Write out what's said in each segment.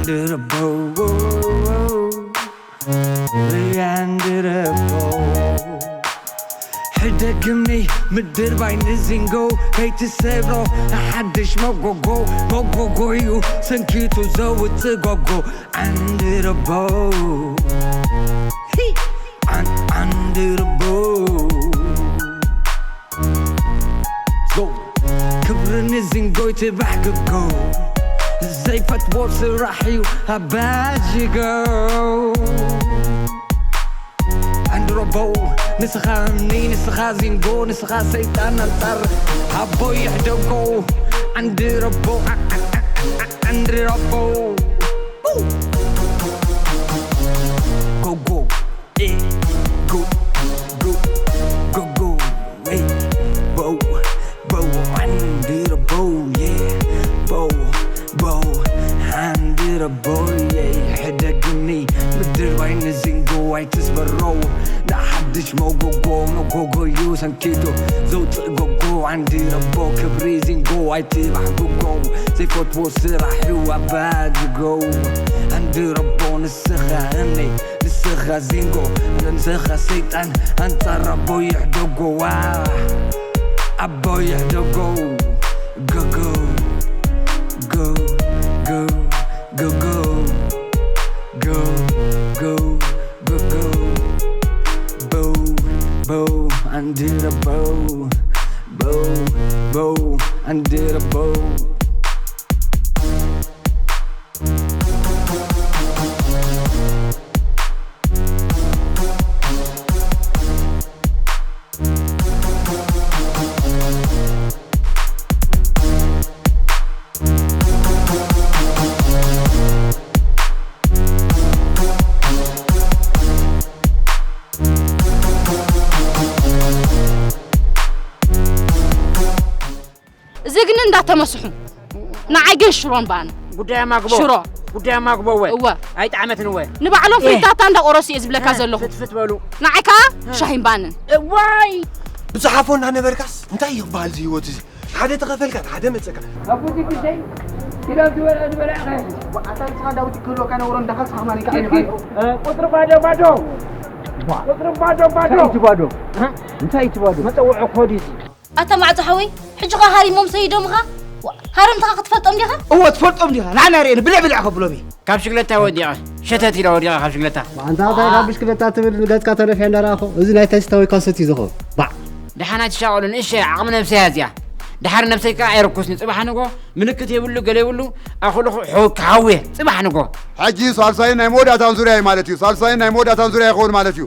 ድርበው ያንድረበው ሕደግምኒ ምድር ባይ ንዚንጎ ከይትሰብሮ ንሓድሽ መጎጎ መጎጎዩ ሰንኪቱ ዘውፅእ ጎጎ ዓንድረበው ዓንድረበው ክብሪ ንዚንጎይ ትባሕ ክጎ ዘይፈትዎ ስራሕ እዩ ኣባጅጎ ኣንድሮቦ ንስኻ እምኒ ንስኻ ዚንጎ ንስኻ ሰይጣን ኣንጻር ኣቦ ይሕደጎ ኣንድሮቦ ኣንድሮቦ ጎጎ ጎ ጎ ጎ ጎ ጎ Bow, bow, under a bow, yeah. Bow, bow, under a bow, yeah. ሕደግኒ ምድር ባይ ንዚንጎ ኣይትስበሮ ንሓድሽ መጎጎ መጎጎዩ ሰንኪቱ ዘውፅእ ጎጎ ዓንድረቦ ክብሪ ዚንጎ ኣይትባሕብጎ ዘይፈትዎ ስራሕ እዩ ኣባጅጎ ዓንድረቦ ንስኻ እምኒ ንስኻ ዚንጎ ንስኻ ሰይጣን ኣንጻር ኣቦ ይሕደጎ ዋ ኣቦ ይሕደጎ ጎጎ ጎ ጎ ጎ ጎጎ ጎ ጎ ጎ ጎ ቦው ቦው ኣንድረቦው ቦው ቦው ኣንድረቦው እዚ ግን እንዳተመስሑ ንዓይ ግን ሽሮን ባን ጉዳይ ኣማግቦ ሽሮ ጉዳይ ኣማግቦ እወ እወ ኣይጣዕመትን እወ ንባዕሎም ኤ። ፍሪታታ እንዳቆረሱ እየ ዝብለካ እ፣ ዘለኹ ፍትፍት በሉ ንዓይ ከዓ እ። ሻሂን ባንን እዋይ ብዝሓፎ እናነበርካስ እንታይ እዩ ክበሃል እዚ ህይወት እዚ ሓደ ተኸፈልካ ሓደ መፀካ ኣቡቲ ግደይ ኢሎም ዝበልዐ ዝበልዐ ኣታ ንስኻ እንዳውቲ ክህልወካ ነውሮ እንዳኻስ ሃማኒ ከዓ ቁፅሪ ባዶ ባዶ ቁፅሪ ባዶ ባዶ እንታይ ትባዶ እንታይ ትባዶ መፀውዖ ኮድ እዚ ኣታ ማዕጾ ሓወይ፣ ሕጂ ኸኣ ሃሪሞም ሰይዶምኻ? ዋእ፣ ሃረምትኻ ክትፈልጦም ዲኻ? እወ ትፈልጦም ዲኻ? ንዓና ርእየኒ ብልዕ ብልዕ ከብሎም እየ። ካብ ሽግለታ ወዲቐ፣ ሸተት ኢለ ወዲቐ ካብ ሽግለታ። ኣንታ እንታይ ካብ ብሽክለታ ትብል ንገጽካ ተነፊሐ እንዳረኣኹ፣ እዚ ናይ ተስታ ወይ ካሰት እዩ ዝኸውን። ባዕ። ደሓን ኣይትሻቐሉ ንእሸ ዓቕሚ ነብሰይ እያ እዚኣ። ደሓር ነብሰይ ከኣ ኣይርኩስኒ ጽባሕ ንጎ ምልክት የብሉ ገለ የብሉ ኣኹልኹ ሑክ ሓውየ ጽባሕ ንጎ። ሕጂ ሳልሳይን ናይ መወዳእታን ዙርያ እዩ ማለት እዩ። ሳልሳይን ናይ መወዳእታን ዙርያ ይኸውን ማለት እዩ።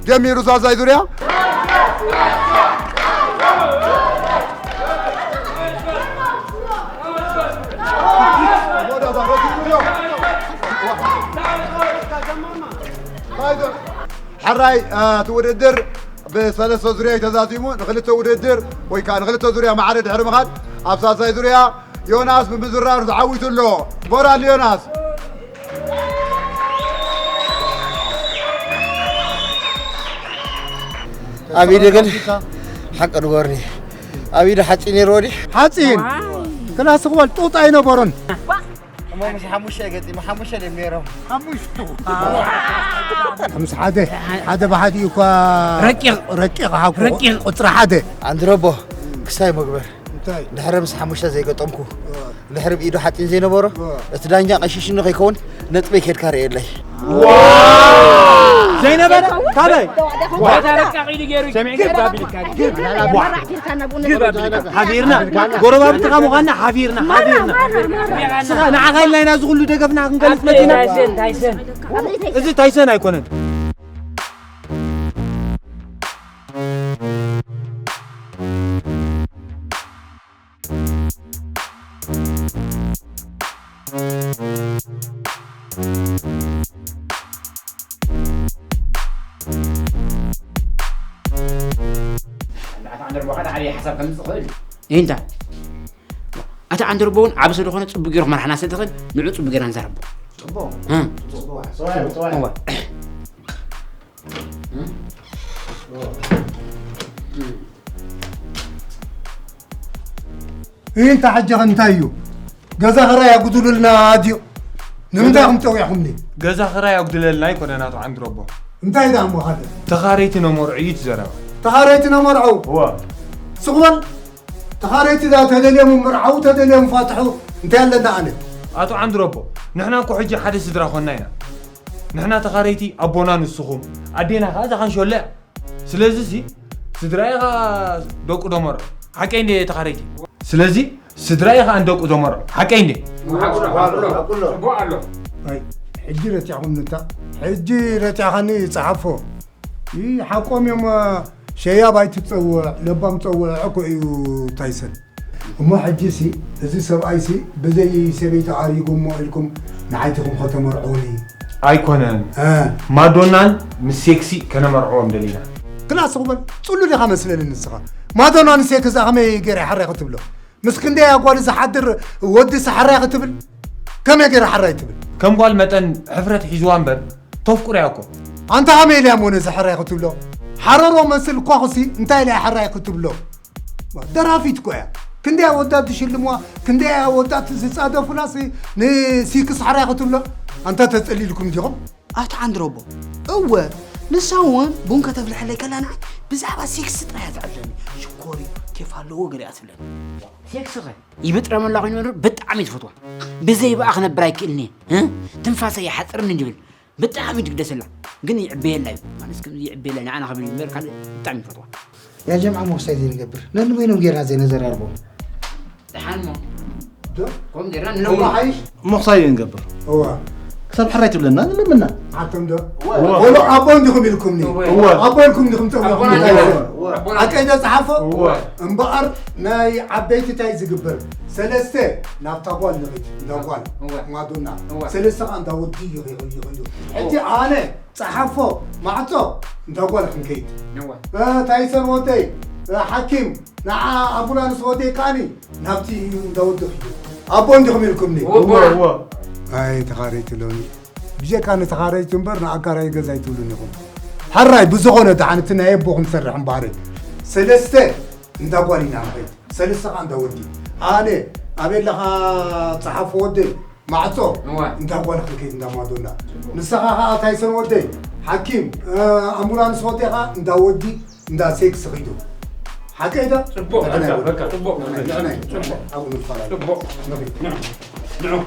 ጀሚሩ ሳልሳይ ዙርያ ሕራይ እቲ ውድድር ብሰለስተ ዙርያ እዩ ተዛዚሙ። ንክልተ ውድድር ወይ ከዓ ንክልተ ዙርያ ማዕረ ድሕሪ ምኻድ ኣብ ሳልሳይ ዙርያ ዮናስ ብምዝራር ተዓዊቱ ኣሎ። ሞራል ዮናስ። ኣብ ኢዱ ግን ሓቂ ንገርኒ ኣብ ኢዱ ሓፂን ነይርዎ ድዩ ሓፂን ክላስ ክበል ጡጥ ኣይነበሮን እሞ ምስ ሓሙሽተ ገጢሙ ሓሙሽተ ድዮም ነይሮም ሓሙሽቱ ምስ ሓደ ሓደ ብሓዲኡ እኳ ረቂቕ ረቂቕ ሓቁ ረቂቕ ቁፅሪ ሓደ ኣንድረቦ ክሳይ መግበር እንታይ ድሕሪ ምስ ሓሙሽተ ዘይገጠምኩ ድሕሪ ብኢዱ ሓፂን ዘይነበሮ እቲ ዳኛ ቀሺሽኒ ከይከውን ነጥበይ ከድካ ርእየለይ ዘይነበረ ካበይ ሓቢርና ጎረባብትኻ ምዃንና ሓቢርና ሓቢርና ንዓኻ ኢልና ኢና እዚ ኩሉ ደገፍና ክንገልፅ መፂና እዚ ታይሰን ኣይኮነን ኢንታ ኣቲ ዓንደርቦ እውን ዓብ ስለኾነ ፅቡቅ ገይሩ ክመርሓና ስለዝኽእል ንዑ ፅቡቅ ገይርና ንዛረቦ ፅቡቅ ይህ እንታ ሕጂ እንታይ እዩ ገዛ ኸራይ ኣጉድሉልና ኣድዩ ንምንታይ ኢኹም ጸዊዕኹምኒ? ገዛ ኽራይ ኣጉድለልና ኣይኮነን ኣቶ ዓንድሮቦ። እንታይ ደኣ እሞ ሓደ? ተኻረይቲ ነመርዑ እዩ እቲ ዘረባ። ተኻረይቲ ነመርዑ? እወ። ስቕ በል። ተኻረይቲ ደኣ ተደልዮም ምርዓው፣ ተደልዮም ፋትሑ። እንታይ ኣለና ኣነ? ኣቶ ዓንድሮቦ፣ ንሕና እኮ ሕጂ ሓደ ስድራ ኾንና ኢና። ንሕና ተኻረይቲ ኣቦና ንስኹም፣ ኣዴና ኸኣ እዛ ኻንሾሎ እያ። ስለዚ ሲ ስድራይ ኸኣ ደቁ ደመርዑ ሓቀይ እንደ ተኻረይቲ። ስለዚ ስድራይ ኸኣ እንደቁ ደመርዑ ሓቀይ እንደ። ኣይ፣ ሕጂ ረቲዕኹም ንታ፣ ሕጂ ረቲዕኻኒ ጸሓፎ። ይ፣ ሓቆም እዮም። ሸያብ ኣይትጸውዕ፣ ለባም ጸውዕ እኮ እዩ ታይሰን። እሞ ሕጂ ሲ፣ እዚ ሰብኣይ ሲ፣ ብዘይ ሰበይቲ ኣሪጉ እሞ ኢልኩም ንዓይ ኢኹም ከተመርዕውኒ? ኣይኮነን። እ። ማዶናን ምስ ሴክሲ ከነመርዕዎም ደሊና። ክላስ ኹበል፣ ጽሉ ዲኻ መስለኒ ንስኻ። ማዶና ንሴክስ ከመይ ገይረ ሕራይ ክትብሎ? ምስ ክንደይ ኣጓል ዝሓድር ወዲ ሲ ሕራይ ክትብል? ከመይ ገይረ ሕራይ ትብል? ከም ጓል መጠን ሕፍረት ሒዝዋ እምበር፣ ተፍቅሮ እያ እኮ። ኣንታ ከመይ ኢልያ እሞ ነዚ ሕራይ ክትብሎ? ሓረሮ መስል እኳ ኹሲ እንታይ ኢልያ ሕራይ ክትብሎ? ደራፊት እኮ እያ። ክንደይ ኣወዳት ዝሽልምዋ፣ ክንደይ ኣወዳት ዝጻደፉላሲ ንሲክስ ሕራይ ክትብሎ? ኣንታ ተጸሊልኩም ዲኹም? ኣቶ ዓንድሮቦ፣ እወ፣ ንሳ እውን ቡን ከተፍልሐለይ ከላ ንዓይ ብዛዕባ ሴክስ ጥራይ እያ ትዕልለኒ። ሽኮር እዩ፣ ኬፍ ኣለዎ ገለ እያ ትብለኒ። ሴክስ ኸ ይብጥረመላ ኮይኑ እምበር ብጣዕሚ እየ ዝፈትዋ። ብዘይ ብኣ ክነብር ኣይክእልን እየ፣ እ? ትንፋሰይ ይሓፅርኒ እንዲብል ብጣዕሚ እዩ ድግደሰላ። ግን ይዕበየላ እዩ። ማለት ከምዚ ይዕበየላ፣ ንዓና ክብል እዩ እምበር ካልእ ብጣዕሚ ይፈትዋ። ያ ጀምዓ ሞክሳይ ዘይንገብር። ነንበይኖም ጌርና ዘይነዘራርቦም። ደሓን እሞ። ዶ? ከምኡ ጌርና እሞ ንለምኖ። ሓይሽ? ሞኽሳይ ንገብር። እዋ። ክሳብ ሕራይ ትብለና ንልምና። ኣቶም ዶ? እወ። ወሎ ኣቦ እንዲኹም ኢልኩምኒ። እወ። ኣቦ ኢልኩም እንዲኹም ተብሎ። ኣቦና እንታይ እወ። ይበል? ኣቦና። ኣቀይ ዶ ጸሓፎ? እወ። እምበኣር ናይ ዓበይቲ እንታይ ዝግበር? ሰለስተ ናብታ ጓል ንኺድ፣ እንዳ ጓል። እወ። ማዱና። እወ። ሰለስተ ኸኣ እንዳ ወዲ ይኺ-፣ ይኺ-፣ ይኺ-፣ ሕጂ ኣነ ጸሓፎ፣ ማዕጾ፣ እንዳ ጓል ክንከይድ። እወ። እ፣ ታይሰን ወደይ፣ እ፣ ሓኪም፣ ንዓ ኣምቡላንስ ወደይ ከኣኒ ናብቲ እንዳ ወዲ ኺዱ። ኣቦ እንዲኹም ኢልኩምኒ። እወ፣ እወ። ኣይ፣ ተኻረይቲ ሎሚ። ብጀካ ንተኻረይቲ እምበር ንኣካራይ ገዛ ኣይትብሉን ኢኹም። ሕራይ ብዝኾነ ደሓን እቲ ናይ ኣቦኹም ሰርሕ እምበኣር። ሰለስተ እንዳ ጓል ኢና ንኸይድ። ሰለስተ ኸኣ እንዳ ወዲ። ኣነ፣ ኣበይ ኣለኻ ጸሓፎ ወደይ? ማዕጾ፣ እወ። እንዳ ጓል ክንከይድ እንዳ ማዶና። ንስኻ ኸኣ ታይሰን ወደይ፣ ሓኪም፣ እ፣ ኣምቡላንስ ወደይ ኸኣ እንዳ ወዲ፣ እንዳ ሴክስ ኺዱ። ሓቀይ ዶ? ጽቡቕ፣ ንዕናይ በቃ፣ ወዲ። በቃ፣ ጽቡቕ። ንዕናይ፣ ንዕናይ። ጽቡቕ። ኣብኡ ንፈላለ። ጽቡቕ። ንኺድ። ንዑ። ንዑ።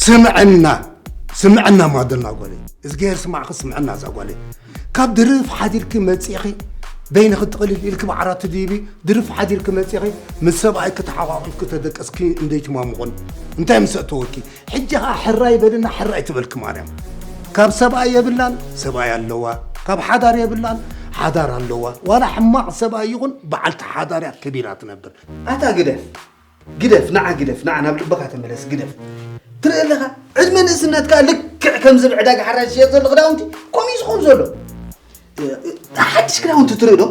ስምዕና፣ ስምዕና ማደና ጓለይ። እዝግሄር ስማዕኺ ስምዕና እዛ ጓለይ። ካብ ድርፍ ሓዲርኪ መጺእኺ፣ በይንኺ ጥቕልል ኢልኪ ብዓራት ትድይቢ፣ ድርፍ ሓዲርኪ መጺእኺ፣ ምስ ሰብኣይኪ ተሓቋቒፍኪ ተደቀስኪ እንደይትማሙቑን። እንታይ ምስ ኣእተወኪ? ሕጂ ኸኣ ሕራይ በልና፣ ሕራይ ትበልኪ ማርያም። ካብ ሰብኣይ የብላን፣ ሰብኣይ ኣለዋ። ካብ ሓዳር የብላን፣ ሓዳር ኣለዋ። ዋላ ሕማቕ ሰብኣይ ይኹን፣ በዓልቲ ሓዳር እያ ከቢራ ትነብር። ኣታ ግደፍ፣ ግደፍ፣ ንዓ ግደፍ፣ ንዓ ናብ ልብኻ ተመለስ፣ ግደፍ። ትርኢ ኣለኻ፣ ዕድመ ንእስነትካ ልክዕ ከምዚ ኣብ ዕዳጋ ሓራይ ዝሽየጥ ዘሎ ክዳውንቲ፣ ከምኡ እዩ ዝኾን ዘሎ። ሓድሽ ክዳውንቲ ትርኢ ዶ?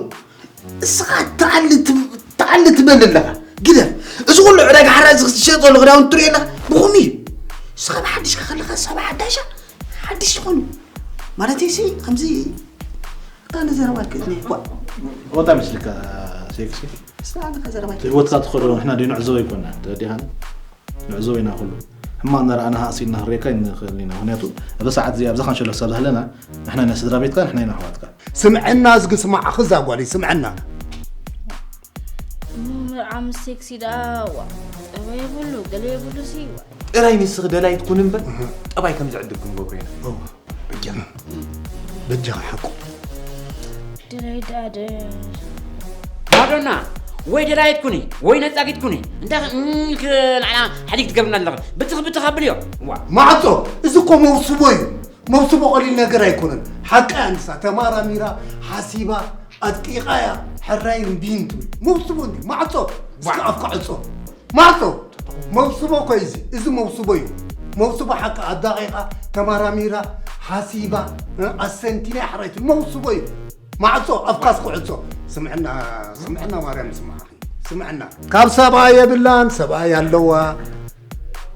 እስኻ ተዓሊ ትብ-፣ ተዓሊ ትበል ኣለኻ። ግደፍ። እዚ ኩሉ ዕዳጋ ሓራይ እዚ ዝሸጥ ዘሎ ክዳውንቲ ትርኢ ኣለኻ? ብኹም እዩ። እስኻ ብሓድሽ ከለኻ ሰብ ሓዳሻ ሓድሽ ዝኾኑ። ማለተይ ሲ፣ ከምዚ፣ ኣነ ዘረባ ኣይክእልን እየ። ዋ። ወታ ምስልካ ሴክሲ። እስኻ ኣነ ከ ዘረባ ኣይክእልን። ህይወትካ ትኸዶ ንሕና ደይ ንዕዘቦ ኣይኮና። ተረዲኻኒ? ንዕዘቦ ኢና ኩሉ። ሕማቕ እናረኣና ሃእሲ እናኽረየካ ኣይንኽእልን ኢና። ምኽንያቱ፣ እዛ ሰዓት እዚኣ፣ ኣብዛ ካንሸሎ ክሳብ ዝሃለና፣ ንሕና ኢና ስድራ ቤትካ፣ ንሕና ኢና ኣሕዋትካ። ስምዕና፣ እዝጊ ስማዕ፣ እዛ ጓለይ፣ ስምዕና። እሞ መርዓ ምስ ሴክሲ ደኣ፣ ዋ፣ ጠባይ የብሉ፣ ገለ የብሉ ሲ፣ ዋ። ጥራይ ንስኺ ደላይት ኩኒ እምበር፣ እህ። ጠባይ ከም ዝዕድል ክንገብሮ ኢና። እወ፣ በጃኻ፣ በጃኻ ሓቁ። ደላይት ደኣ ደ-፣ ማዶና፣ ወይ ደላይት ኩኒ፣ ወይ ነጻጊት ኩኒ። እንታይ ኸ-፣ እም፣ ኢልክ ንዓና ሕዲግ ትገብርና ኣለኻ። ብትኽ፣ ብትኽ ኣብልዮ። ዋ። ማዕጾ፣ እዚ እኮ መውስቦ እዩ። መውስቦ ቀሊል ነገር ኣይኮነን። ሓቃ እያ ንሳ። ተማራሚራ፣ ሓሲባ፣ ኣጥቂቓ እያ። ሕራይ እምቢ እንትብል። መውስቦ እንዲ፣ ማዕጾ፣ እስከ ዋ። ኣፍካ ዕጾ። ማዕጾ፣ መውስቦ እኮ እዩ እዚ። እዚ መውስቦ እዩ። መውስቦ ሓቂ ኣዳቒቓ፣ ተማራሚራ፣ ሓሲባ፣ እ፣ ኣሰንቲና እያ ሕራይ ትብል። መውስቦ እዩ። ማዕጾ፣ ኣፍካ እስከ ዕጾ። ስምዕና ስምዕና ማርያም ስምዓኺ ስምዕና ካብ ሰብኣይ የብላን ሰብኣይ ኣለዋ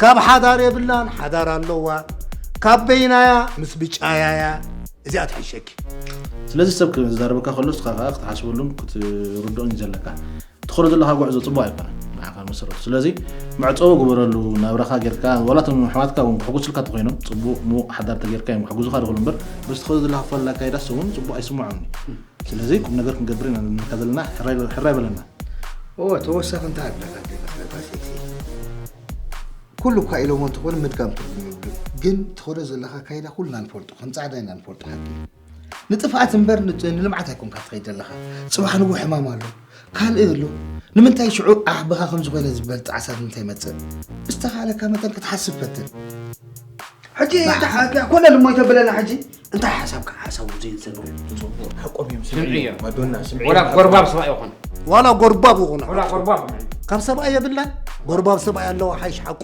ካብ ሓዳር የብላን ሓዳር ኣለዋ ካብ በይናያ ምስ ብጫያያ እዚኣ ትሕሸኪ ስለዚ ሰብ ክዛረበካ ከሎ እስኻ ከዓ ክትሓስበሉን ክትርድኦን እዩ ዘለካ ትኸዶ ዘለካ ጉዕዞ ፅቡቅ ኣይኮነን ንዓኻ መሰረቱ ስለዚ መዕፀዊ ግበረሉ ናብራኻ ጌርካ ዋላ ቶም ኣሕዋትካ እውን ክሕጉስልካ ተኮይኖም ፅቡቅ ምውቅ ሓዳር ተጌርካ እዮም ክሕጉዙካ ድኽሉ እምበር በዚ ትኸዶ ዘለካ ፈላ ኣካይዳስ እውን ፅቡቅ ኣይስምዖምኒ ስለዚ ቁም ነገር ክንገብር ኢና ንካ ዘለና ሕራይ በለና እወ ተወሳኺ እንታይ ኣለካ ደይመስለካ ሴክሲ ኩሉ እኳ ኢሎሞ እንተኾነ ምድጋም ትርጉም የብሉን ግን ትኸዶ ዘለካ ኣካይዳ ኩልና ንፈልጦ ከም ፃዕዳ ኢና ንፈልጦ ሓቂ ንጥፍኣት እምበር ንልምዓት ኣይኮንካ ትኸይድ ዘለኻ። ፅባሕ ንግሆ ሕማም ኣሎ፣ ካልእ ኣሎ። ንምንታይ ሽዑ ዓኽ ብኻ ከምዚ ኮይነ ዝበል ጣዕሳ ንምንታይ ይመፅእ? ብዝተኻእለካ መጠን ክትሓስብ ፈትን። ሕጂ ኮነ ልሞ ይተብለና ሕጂ እንታይ ሓሳብካ ሓሳቡ ዘይንሰምዕ ሓቆም እዮም ስምዕዮ ማዶና ስምዕዮ ወላ ጎርባብ ሰብኣይ ይኹን ዋላ ጎርባብ ይኹን ወላ ጎርባብ ካብ ሰብኣይ የብላን ጎርባብ ሰብኣይ ኣለዋ ሓይሽ ሓቁ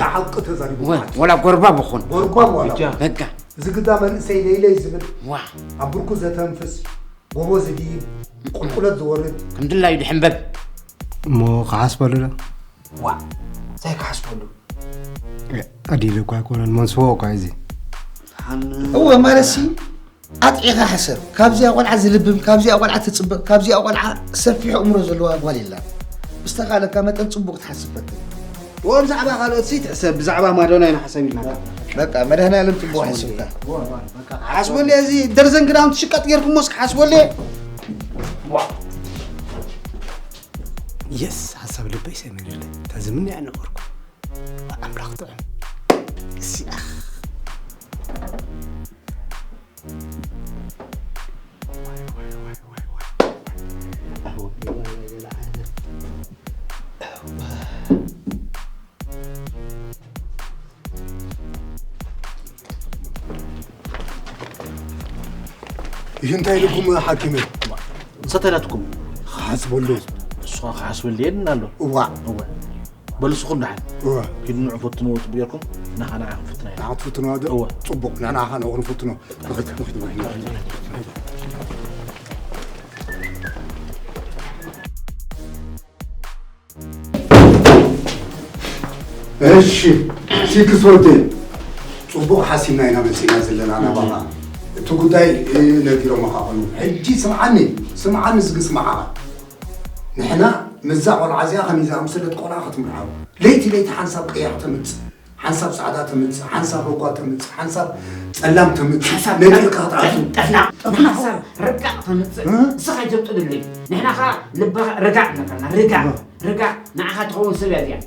ያ ሓቂ ተዛሪቡ ወላ ጎርባብ ይኹን ጎርባብ ዋላ በቃ እዚ ግዳ መንእሰይ ለይለይ ዝብል ዋ ኣብ ብርኩ ዘተንፍስ ጎቦ ዝድይብ ቁልቁለት ዝወርድ ከም ድላዩ ድሕንበብ እሞ ክሓስበሉ ዶ ዋ እንታይ ክሓስበሉ ኣዲለ እኳ ኣይኮነን መንስዎ እኳ እዚ እወ ማለት ሲ ኣጥዒኻ ሕሰብ ካብዚኣ ቆልዓ ዝልብም ካብዚኣ ቆልዓ ትፅበቕ ካብዚኣ ቆልዓ ሰፊሕ እምሮ ዘለዋ ጓል የላን ብዝተኻለካ መጠን ፅቡቕ ትሓስብ ፈትን ብዛዕባ ካልኦት ሲ ትሕሰብ ብዛዕባ ማዶና ኢና ሓሳብ ኢልናካ በቃ መድሃኒኣለም ጽቡቕ ሓሲብካ ሓስቦሌ እዚ ደርዘን ግራም ትሽቀጥ ጌርኩሞ እስኪ ሓስቦሌ የስ ሓሳብ ልበይ ሰሚሩለ ተዝምንያ ነበርኩ ኣምላኽ ጥዑም ይህ እንታይ ልኩም ሓኪመ ንሰተላትኩም ክሓስበሉ እሱ ክሓስበሉ የድና ኣሎ እዋ እዋ በልስኹም ደሓን እዋ ኪዱ ንዑ ፈትንዎ ጽቡቅ ጌርኩም ንኻ ንዓ ክንፍትና ኢና ንዓ ትፍትንዋ ዶ እዋ ጽቡቅ ንሕና ኸ ንዑ ክንፍትኖ ንኽድ ንኽድ እሺ ሲክስ ወደይ ጽቡቕ ሓሲብና ኢና መጺና ዘለና ናባኻ እቲ ጉዳይ ነጊሮም ኻኾኑ ሕጂ ስምዓኒ ስምዓኒ ዝግ ስምዓኻ ንሕና ምዛ ቆልዓ እዚኣ ከሚዛ ኣምሰለት ቆልዓ ክትምርዓው ለይቲ ለይቲ ሓንሳብ ቀያሕ ተምጽእ ሓንሳብ ጻዕዳ ተምጽእ ሓንሳብ ሮጓ ተምጽእ ሓንሳብ ጸላም ተምጽእ ሓንሳብ ነጢርካ ክትኣቱ ጠፍና ጠፍና ሓንሳብ ርቃቕ ተምጽእ ንስኻ ጀብጥልለይ ንሕና ኸዓ ልብኻ ርጋዕ ነፈና ርጋዕ ርጋዕ ንዓኻ ትኸውን ሰብ እያ እዚኣ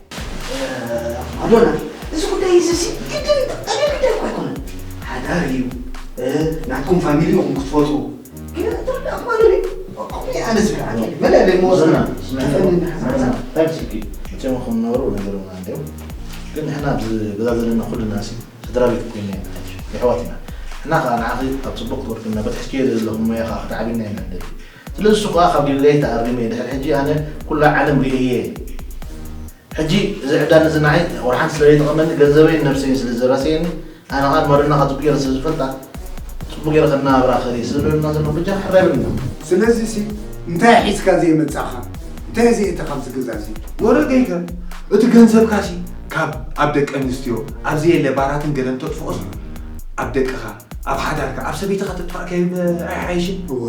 ኣዶና እዚ ጉዳይ እዚ ሲ ግድን ቀሊል ጉዳይ እኳ ኣይኮነን ሓዳር እዩ ናትኩም ፋሚሊ ኢኹም ክትፈጥሩ ግን እንተወዳእኩማ ዶ ኣነ ዝከዓኒ መለለይ መወሰና ተፈኒ ንሓሳብ እንታይ ምስልኪ መቸም ክንነብሩ ነገርና እንዲዮም ግን ንሕና ኣብዚ ገዛ ዘለና ኩልና ሲ ስድራ ቤት ኮይና ኢና ሕጂ የሕዋት ኢና ንሕና ከዓ ንዓኺ ኣብ ፅቡቅ ክትወድቅና በቲ ሕጂ ዘለኹም ሞያ ከዓ ክትዓብና ኢና ንደሊ ስለዚ እሱ ከዓ ካብ ጌጋይ ተኣሪመ እየ ድሕሪ ሕጂ ኣነ ኩላ ዓለም ርእየ እየ ሕጂ እዚ ዕዳን እዚ ንዓይ ወርሓንቲ ስለ ዘይጠቐመኒ ገንዘበይን ነብሰይን ስለ ዘራሰየኒ ኣነ ከዓ መርና ካብ ጽቡቅ ገይረ ስለ ዝፈልጣ ጽቡቅ ገይረ ከናብራ ከሪ ስለና ዘሎ ብጃ ሕራይ ብልና ስለዚ ሲ እንታይ ሒዝካ ዘይመጻኻ እንታይ ዘየተ ካብዚ ገዛ እዚ ወረደይከ እቲ ገንዘብካ ሲ ካብ ኣብ ደቂ ኣንስትዮ ኣብዚ የለ ባራትን ገለን ተጥፍኦስ ኣብ ደቅኻ ኣብ ሓዳርካ ኣብ ሰበይትኻ ተጥፋእካ ኣይሓይሽን እዋ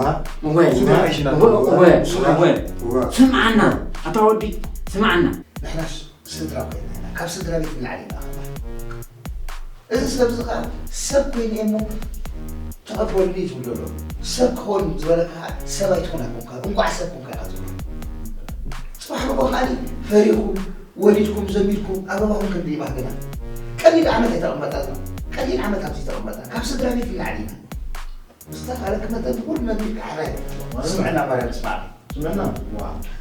እወ ስለ ሓይሽና እወ እወ እወ እወ ስምዓና ኣታ ወዲ ስምዓና ንሕናስ ስድራ ኮይና ኢና ካብ ስድራ ቤት ንላዕሊ ኢና ከማን እዚ ሰብ እዚ ከዓ ሰብ ኮይነ እሞ ተቐበሉኒ ትብሎ ኣሎ ሰብ ክኸውን ዝበለካ ከዓ ሰብ ኣይትኾን ኣይኮንካ እንቋዕ ሰብ ኮንካ ኢኻ ትብሎ ፅባሕ ንጎ ከዓ ፈሪኹም ወሊድኩም ዘሚድኩም ኣበባኹም ክንርኢ ባህግና ቀሊል ዓመት ኣይተቐመጠና ቀሊል ዓመት ኣብዚ ተቐመጥና ካብ ስድራ ቤት ንላዕሊ ኢና ዝተኻለክ መጠን ኩሉ ነቢልካ ሕራይ ስምዕና ማርያም ስማዕ ስምዕና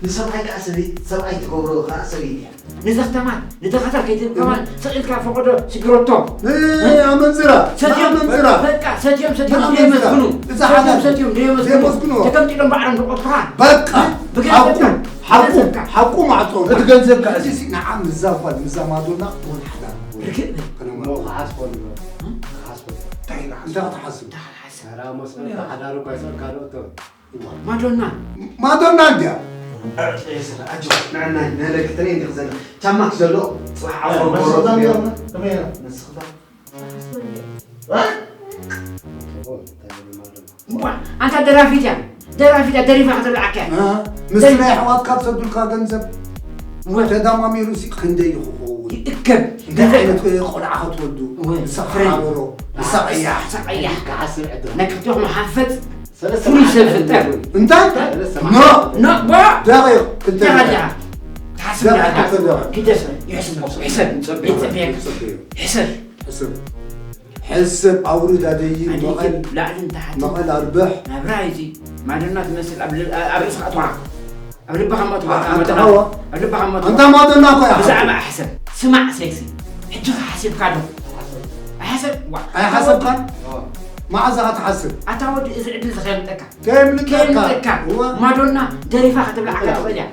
ንሰብኣይ ከዓ ሰበይ ሰብኣይ ትገብሮ ከዓ ሰበይቲ እያ ነዛ ከተማ ነዛ ከተማ ከይትብል ከማን ስቕ ኢልካ ፈቐዶ ስግረቶ ኣመንዝራ ሰትዮም ኣመንዝራ በቃ ሰትዮም ሰትዮም ኣመንዝራ። ደየመስግኑ እዛ ሰትዮም ሓዳር ሰትዮም ደየመስግኑ ደየመስግኑ። ተቀምጢሎም ባዕሎም ዝቆጥሩኻ በቃ ብገንዘብካ ሓቁ ሓቁ ብገንዘብካ ሓቁ ማዕጾ እቲ ገንዘብካ እዚ ንዓ ምዛ ጓል ምዛ ማዶና እውን ሓዳር ርግእ በል። ከነማ እሞ ክሓስበሉ ዶ? ክሓስበሉ እንታይ ኢላ እንታይ ክትሓስብ ሓዳር መስሎ ሓዳር እኳ ይሰርካ ዶ እቶ ማዶና ማዶና እንድያ። ኣጆ፣ ንዕና፣ ንለቂ ትርኢ እንዲኽ ዘላ። ቻማክ ዘሎ፣ ጽባሕ ዓፍሮ መሰልታ ጎረቤት። ከመይ እያ? ንስኻ። ኣንታ ደራፊት እያ። ደራፊት እያ፣ ደሪፋ ከተብልዓካ እያ። እ፣ ምስ ናይ ኣሕዋትካ ትሰዱልካ ገንዘብ ወ- ተዳማሚሩ ሲ ክንደይ እዩ ክኸውን? ይእከብ። እንታይ ዓይነት ቆልዓ ክትወልዱ? ወ- ንሳ ፍሬን። ሓበሮ፣ ንሳ ቀያሕ። ንሳ ቀያሕ። ክሓስብ ዕድል። ናይ ክልቲኦም ሓፈጥ ሰለስተ ፍሉይ ሰብ መዓልቲ ፍጠር። እንታይ? ሰለስተ ኖ። መዓልቲ። ኖ፣ ቦ። ደቂቕ ክልተ ደቂቕ። ደቂቕ። ትሓስብ ደቂቕ ኣለካ። ክልተ ደቂቕ። ግደስ። ይሕስብ። ይሕሰብ። ይጸበየካ። ይጸበየካ። ይጸበየካ። ሕሰብ። ሕሰብ። ሕሰብ ኣውርድ ኣደይብ ኣደይብ መቐል ላዕልን ታሕትን። መቐል ኣርብሕ። ናብራ እዚ ማዶና ትመስል ኣብ ል-፣ ኣብ ርእስኻ ኣትዋ። ኣብ ልብኻ እሞ ኣትዋ። ኣ-፣ ኣንታ ማዶና። ሓዋ። ኣብ ልብኻ እሞ ኣትዋ። ኣንታ ማዶና እኮ እያ። ብዛዕባ ሕሰብ። ስማዕ ሴክሲ። ሕጂ ኸ ሓሲብካ ዶ? ኣይሓሰብ-፣ ዋ። ኣይሓሰብካን? ዋ። መዓዝ ኢኻ ትሓስብ? ኣታ ወዲ እዚ ዕድል እዚ ከየምልጠካ። ከየምልጠካ። ከየምልጠካ። እወ። ማዶና ደሪፋ ከተብልዓካ ትኽእል እያ።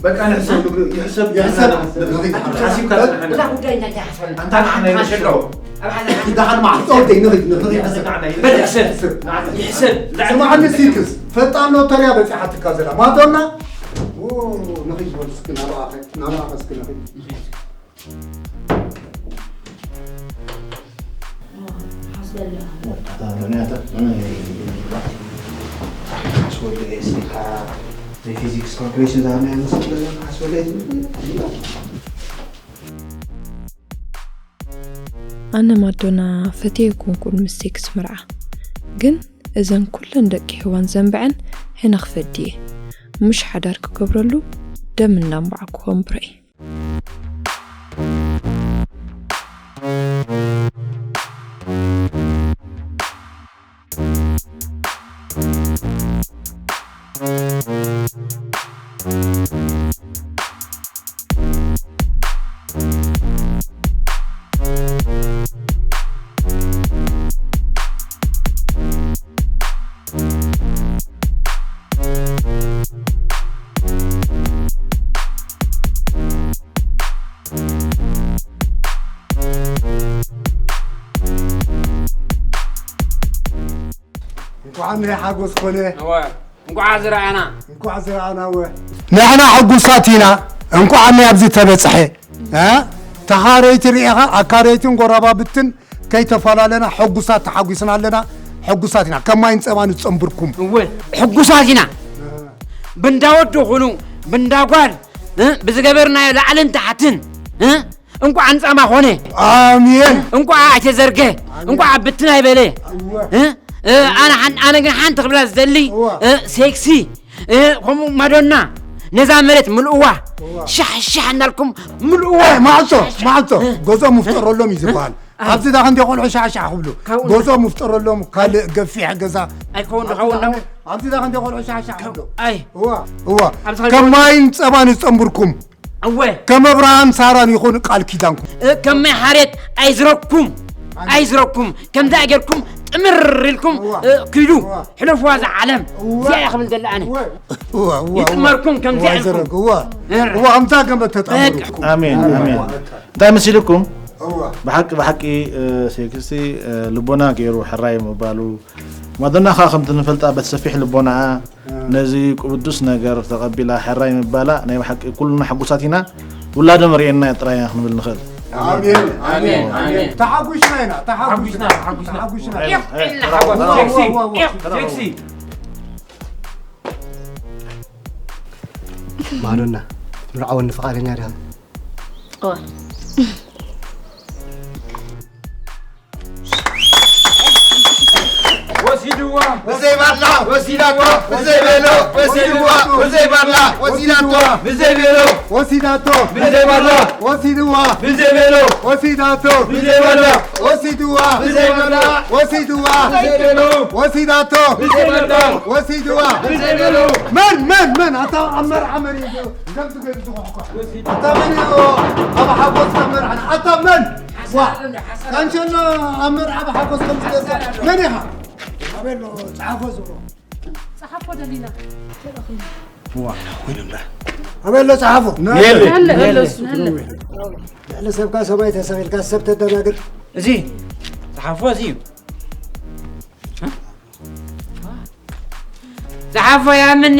በቃ ንሕሰብ ንብሎ፣ ይሕሰብ፣ ይሕሰብ። ይሕሰብ። ንኺድ። ሓሲብካ በል። ትሓስብ። እዛ ጉዳይ እንታይ ትሓስበና? ኣንታ ንዓና ይመሸዶ? ኣብ ሓደ ሓደ ደሓን መዓልቲ ጸወተይ፣ ንኺድ፣ ንኺድ፣ ንኺድ። በል ሕሰብ። ሕሰብ። ይሕሰብ። ስምዓኒ ሲክስ፣ ፈጣን ሎተርያ በጺሓትካ ዘላ። ማዶና? ኦ፣ ንኺድ በል እስኪ ናብኣ ኸ-፣ ናብኣ ኸ እስኪ ንኺድ። ኣነ ማዶና ፈትየ ኣይኮንኩን ምስ ሴክስ መርዓ፣ ግን እዘን ኩለን ደቂ ሄዋን ዘንብዐን ሄኖኽ ፈድየ፣ ምሽ ሓዳር ክገብረሉ ደም እንዳንባዕኩ ከንብሮ እየ። እንኳዕ ናይ ሓጎስ ኮነ። እወ፣ እንኳዕ ዝረኣና። እንኳዕ ዝረኣና። እወ፣ ንሕና ሕጉሳት ኢና። እንኳዕ ናይ ኣብዚ ተበጽሐ። እ? ተኻረይቲ ርኢኻ፣ ኣካረይትን ጎረባብትን ከይተፈላለና ሕጉሳት ተሓጒስና ኣለና። ሕጉሳት ኢና። ከማይን ጸባን ዝጸንብርኩም። እወ፣ ሕጉሳት ኢና። ብንዳ ወዲ ኹኑ፣ ብንዳ ጓል፣ እ? ብዝገበርናዮ ላዕልን ታሕትን፣ እ? እንቋዕ ንጻማ ኾነ። ኣሜን። እንቋዕ ኣይተዘርገ። ኣሜን። እንቋዕ ኣብ ብትና ኣይበለ። እወ። እ? እ፣ ኣነ ሓን-፣ ኣነ ግን ሓንቲ ክብላ ዝደሊ፣ እወ። እ፣ ሴክሲ፣ እ፣ ከምኡ ማዶና ነዛ መሬት ምልእዋ። እወ። ሻሕ ሻሕ እናልኩም ምልእዋ። እ፣ ማዕጾ፣ ሻሕ ሻሕ። ማዕጾ። እ? ገዝኦም ምፍጠረሎም እዩ ዝበሃል። እ? ኣብዚ ዳ ክንዲ ቆልዑ ሻሕ ሻሕ ክብሉ። ካብኡ ገዝኦም ምፍጠረሎም ካልእ ገፊሕ ገዛ። ኣይከውን ዶ፣ ኣብዚ ኸውን ዳ ነው? ክንዲ፣ ኣብዚ ዳ ክንዲ ቆልዑ ሻሕ ሻሕ ክብሉ። ኣይ። እወ፣ እወ። ኣብዚ ከማይን ጸባን ዝጸንብርኩም። እወ። ከም ኣብርሃም ሳራን ይኹን ቃል ኪዳንኩም። እ፣ ከም ማይ ሓሬት ኣይዝረኩም፣ ኣይዝረኩም። ከምዛ ጌርኩም ጥምር ኢልኩም፣ እወ። እ፣ ኪዱ፣ እወ። ሕለፍዋ እዛ ዓለም። እወ። እዚኣ እያ ክብል ዘለ ኣነ። እወ። እወ፣ እወ፣ እወ። ይጥመርኩም ከምዚ እወ፣ ኢልኩም። ኣይዝረግ-፣ እወ። እረ። እወ፣ ኣምታ ገመት ተጣምሩ። በቃ። ኣሜን፣ ኣሜን። እንታይ መሲልኩም? እወ። ብሓቂ፣ ብሓቂ፣ እ፣ ሴክስቲ፣ እ፣ ልቦና ገይሩ ሕራይ ምባሉ፣ ማዶና ኸኣ ከምቲ ንፈልጣ በቲ ሰፊሕ ልቦናኣ ነዚ ቅዱስ ነገር ተቐቢላ ሕራይ ምባላ ናይ ብሓቂ ኩልና ሕጉሳት ኢና። ውላዶም ርእየና ጥራይ ኢና ክንብል ንኽእል። ኣሜን፣ ኣሜን፣ ኣሜን። ተሓጒስና ኢና፣ ተሓጒስና፣ ተሓጒስና። ተሓጒስና። ዒቕ ኢልና ሓጎስ። ዋ፣ ዋ፣ ሴክሲ፣ ዋ፣ ዋ። ዒቕ፣ ሴክሲ። ማዶና፣ ክትምርዓወኒ ፍቓደኛ ዲኻ? እወ። ወሲድዋ። ብዘይ ባላ ወሲዳቶ። ብዘይ ቤሎ ወሲድዋ። ብዘይ ባላ ወሲዳቶ። ብዘይ ቤሎ ወሲዳቶ። ብዘይ ባላ ወሲድዋ። ብዘይ ቤሎ ወሲዳቶ። ብዘይ ባላ ወሲድዋ። ብዘይ ባላ ወሲድዋ። ብዘይ ቤሎ ወሲዳቶ። ብዘይ ባላ ወሲድዋ። ብዘይ ቤሎ። መን፣ መን፣ መን? ኣታ ኣብ መርዓ መን እዩ? ከም ትገድዝኹ እኳ። ኣታ መን እዩ ኣብ ሓጎስ ኣብ መርዓ? ኣታ መን? ዋ፣ ካንሸሎ ኣብ መርዓ ብሓጎስ ከም ዝገዛ መን ኢኻ? ኣበሎ፣ ጸሓፎ ዝብሎ። ጸሓፎ ደሊና። ዋ፣ ኮይኑና። ኣበሎ፣ ጸሓፎ። ነለ። ነለ፣ ነለ፣ ነለ። ልዕሊ ሰብካ ሰማይ ተሰቒልካ ሰብ ተደናግር። እዚ ጸሓፎ እዚ እዩ። ጸሓፎ ያምኒ።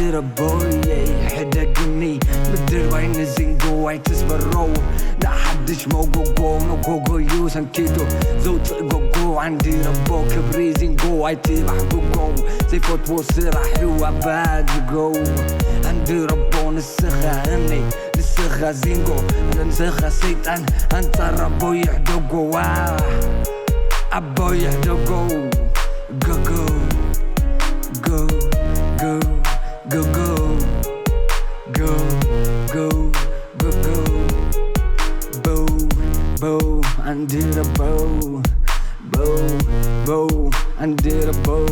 ዓንድረቦየይ ሕደግኒ ምድርባይ ንዚንጎ ኣይትስበሮ። ንሓድሽ መጎጎ መጎጎዩ ሰንኪቱ ዘውፅእ ጎጎ ዓንድረቦ ክብሪ ዚንጎ ኣይትባሕብጎ ዘይፈትዎ ስራሕ እዩ ኣባድጎ። ዓንድረቦ ንስኻ እምኒ ንስኻ ዚንጎ ንስኻ ሰይጣን ኣንፃር ኣቦ ይሕደጎዋ ኣቦ ይሕደጎ። Go, go, go, go, go, go, go, go, go, go. Bow, bow, and did a bow. Bow, bow, and did a bow.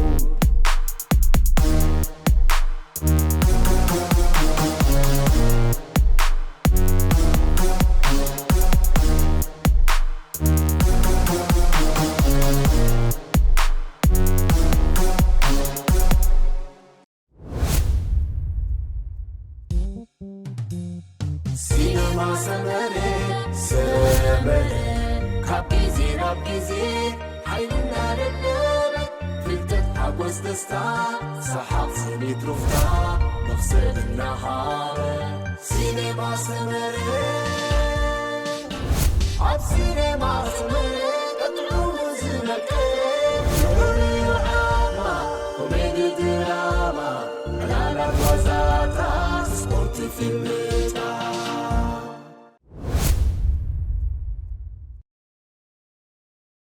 ሲነማ ሰመረ ሰመረ ካብ ግዜ ናብ ግዜ ሓይሉ እናደለበ ፍልጠት ሓጎስ ደስታ ሰሓቕ ስኒት ሩፍታ መኽሰብ እናሃበ ሲነማ ሰመረ ኣብ ሲነማ ሰመረ ቀጥዑ ዝነቀ ርዑ ዓማ ኮሜዲ ድራማ ዕላላት ዋዛታት ስፖርት ፊልም